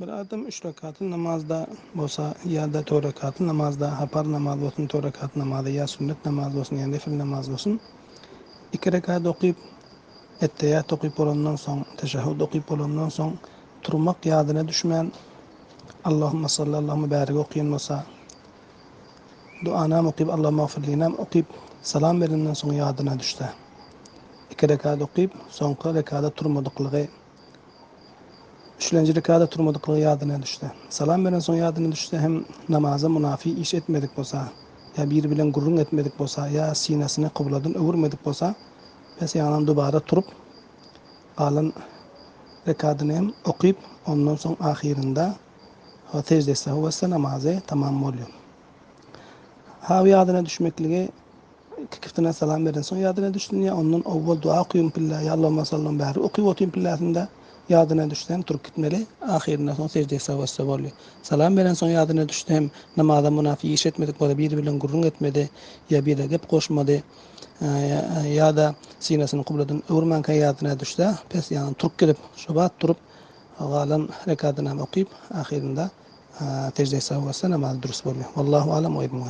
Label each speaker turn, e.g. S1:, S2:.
S1: Bir adam üç rekatly namazda bolsa ýa-da dört rekatly namazda, ha parz namaz bolsun, dört rekat namazy ýa sünnet namaz bolsun, ýa nefil namaz bolsun, iki rekat okyp, etteýat okyp bolandan soň, teşehhud okyp bolandan soň turmak ýadyna düşmän, Allahumma salli, Allahumma bärik okýan bolsa, duanam okyp, Allahumma gfirlinam okyp, salam berenden soň ýadyna düşse, iki rekat okyp, soňky rekada turmadyklygy, Üçlenji rekada turmadyklygy ýadyna düşse. Salam berensoň ýadyna düşse hem namaza munafi iş etmedik bolsa, ýa biri bilen gürrüň etmedik bolsa, ýa synasyny kybladan öwürmedik bolsa, pes ýaňadan dubara turup, galan rekadyny hem okyp, ondan soň ahyrynda sejde sehw etse namazy tamam bolýar. Haw ýadyna düşmekligi Kikiftine salam berensoň ýadyna düşsün ýa ondan owwal dua okuyyn pille ýa Allahumma sallam bäri okyp otyryn pillesinde ýadyna düşse hem turup gitmeli ahyrynda soň sežde sahw etse boldy. Salam berensoň ýadyna düşse hem namaza mynasy iş etmedik bolsa biri bilen gürrüň etmedi ýa bire gep goşmady ýa-da synasyny kybladan öwürmänkä ýadyna düşse pes ýaňy turup gidip şo bat turup galan rekadyny hem okyp ahyrynda sežde sahw etse namazy dürs bolýar. Wallahu alam we ibn.